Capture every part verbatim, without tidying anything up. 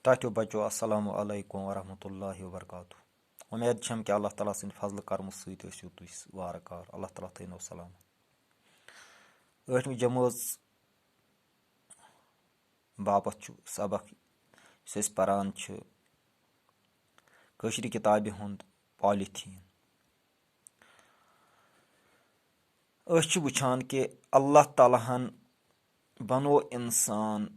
ٹاٹھیو بچو، السلام علیکم ورحمۃ اللہ وبرکاتہ۔ وۄمید چھم کہِ اللہ تعالیٰ سٕنٛدِ فضلہٕ کرمہٕ سۭتۍ ٲسِو تُہۍ وارٕ کار۔ اللہ تعالیٰ تھٲینو سلامت۔ ٲٹھمہِ جمٲژ باپتھ چھُ سبق یُس أسۍ پران چھِ کٲشرِ کِتابہِ ہُنٛد پالیتھیٖن۔ أسۍ چھِ وٕچھان کہِ اللہ تعالیٰ ہن بنوو انسان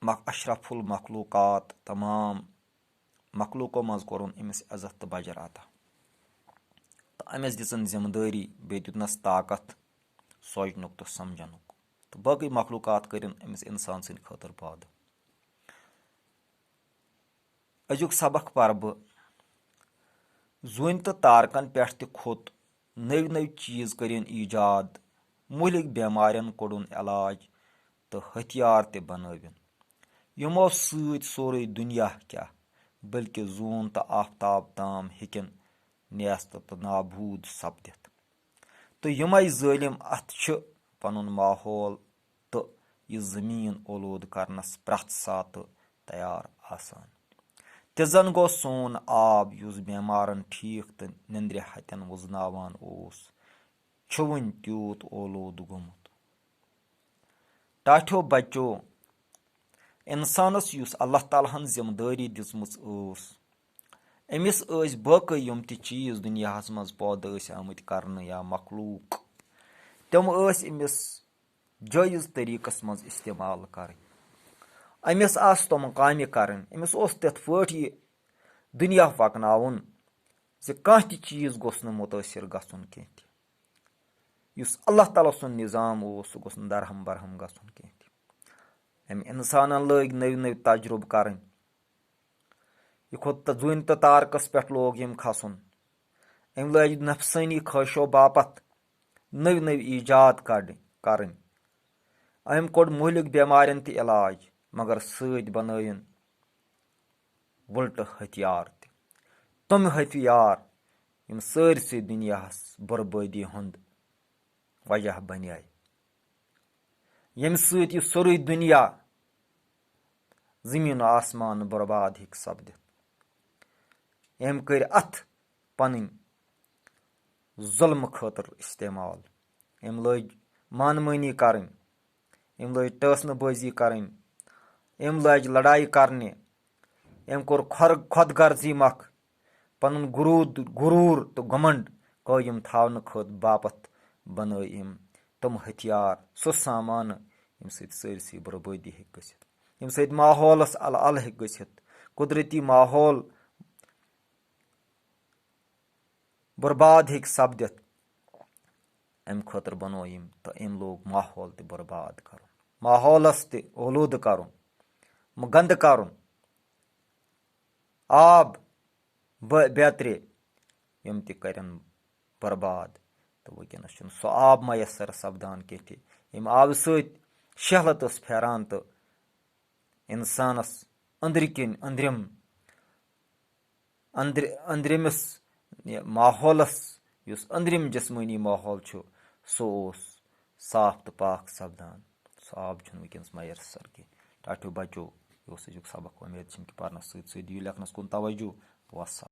مخ-، اشرف المخلوقات، تمام مخلوقو منٛز کوٚرُن أمِس عزت تہٕ بجر عطا۔ تہٕ أمِس دِژٕن ذمہٕ دٲری، بیٚیہِ دیُتنس طاقت سونٛچنُک تہٕ سمجھنُک۔ تہٕ باقٕے مخلوقات کٔرِن أمِس انسان سٕنٛدِ خٲطرٕ پٲدٕ۔ أزیُک سبق پرٕ بہٕ۔ زوٗنہِ تہٕ تارکن پٮ۪ٹھ تہِ کھوٚت، نٔوۍ نٔوۍ چیٖز کٔرِن ایجاد، مُہلِک بٮ۪مارٮ۪ن کوٚڑُن علاج تہٕ ہتھیار تہِ بنٲوِن، یِمو سۭتۍ سورُے دُنیا کیٛاہ، بلکہِ زوٗن تہٕ آفتاب تام ہیٚکن نیست تہٕ نابوٗد سپدِتھ۔ تہٕ یِمے ظٲلِم اتھٕ چھِ پنُن ماحول تہٕ یہِ زٔمیٖن اولوٗدٕ کرنس پرٛٮ۪تھ ساتہٕ تیار آسان۔ تہِ زن گوٚو سون آب، یُس بٮ۪مارن ٹھیٖک تہٕ نِندرِ ہتٮ۪ن وُزناوان اوس، چھُ وُنہِ تیوٗت اولوٗدٕ گوٚمُت۔ ٹاٹھیو بچو، انسانس یُس اللہ تعالیٰ ہن ذمہٕ دٲری دِژمٕژ ٲس، أمِس ٲسۍ باقٕے یِم تہِ چیٖز دُنیاہس منٛز پٲدٕ ٲسۍ آمٕتۍ کرنہٕ یا مخلوق، تِم ٲسۍ أمِس جٲیز طریٖقس منٛز استعمال کرٕنۍ۔ أمِس آسہٕ تِم کامہِ کرٕنۍ، أمِس اوس تِتھ پٲٹھۍ یہِ دُنیا پکناوُن زِ کانٛہہ تہِ چیٖز گوٚژھ نہٕ مُتٲثر گژھُن کینٛہہ تہِ۔ یُس اللہ تعالیٰ سُنٛد نظام اوس، سُہ گوٚژھ نہٕ درہم برہم گژھُن کینٛہہ تہِ۔ أمۍ انسانن لٲگۍ نٔوۍ نٔوۍ تجرُبہٕ کرٕنۍ۔ یہِ کھوٚت تہٕ زوٗنہِ تہٕ تارکس پٮ۪ٹھ لوگ یِم کھسُن۔ أمۍ لٲج نفسٲنی خٲہشو باپتھ نٔوۍ نٔوۍ ایجاد کڑ-، کرٕنۍ۔ أمۍ کوٚڑ مُہلِک بٮ۪مارٮ۪ن تہِ علاج، مگر سۭتۍ بنٲوِن وُلٹہٕ ہتھیار تہِ۔ تِم ہتھیار، یِم سٲرسٕے دُنیاہس بربٲدی ہُنٛد وجہ بنے، ییٚمہِ سۭتۍ یہِ سورُے دُنیا، زٔمیٖن و آسمان برباد ہیٚکہِ سپدِتھ۔ أمۍ کٔرۍ اتھ پنٕنۍ ظلمہٕ خٲطرٕ استعمال۔ أمۍ لٲج مان مٲنی کرٕنۍ، أمۍ لٲج ٹٲسنہٕ بٲزی کرٕنۍ، أمۍ لٲج لڑایہِ کرنہِ، أمۍ کوٚر خۄر-، خۄد غرضی مۄکھ، پنُن غروٗد-، غروٗر تہٕ گھمنڈ قٲیِم تھاونہٕ خٲطرٕ باپتھ بنٲے أمۍ تِم ہتھیار، سُہ سامانہٕ، ییٚمہِ سۭتۍ سٲرسٕے بربٲدی ہیٚکہِ گٔژھِتھ، ییٚمہِ سۭتۍ ماحولس الہٕ الہٕ ہیٚکہِ گٔژھِتھ، قدرتی ماحول برباد ہیٚکہِ سپدِتھ۔ امہِ خٲطرٕ بنوو أمۍ تہٕ أمۍ لوگ ماحول تہِ برباد کرُن، ماحولس تہِ اولوٗدٕ کرُن، گنٛدٕ کرُن، آب بے-، بیترِ یِم تہِ کرن برباد۔ تہٕ وٕنکیٚنس چھُنہٕ سُہ آب میسر سپدان کینٛہہ تہِ، ییٚمہِ آبہٕ سۭتۍ شہلت ٲس پھیران تہٕ انسانس أنٛدرۍ کِنۍ أنٛدرِم أنٛدرِ-، أنٛدرِمِس یہِ ماحولس، یُس أنٛدرِم جسمٲنی ماحول چھُ، سُہ اوس صاف تہٕ پاک سپدان۔ سُہ آب چھُنہٕ وٕنکیٚنس میسر کینٛہہ۔ ٹاٹھیو بچو، یہِ اوس أزیُک سبق۔ وۄمید چھم کہِ پرنس سۭتۍ سۭتۍ دِیِو لیکھنس کُن توجہ۔ وسلام۔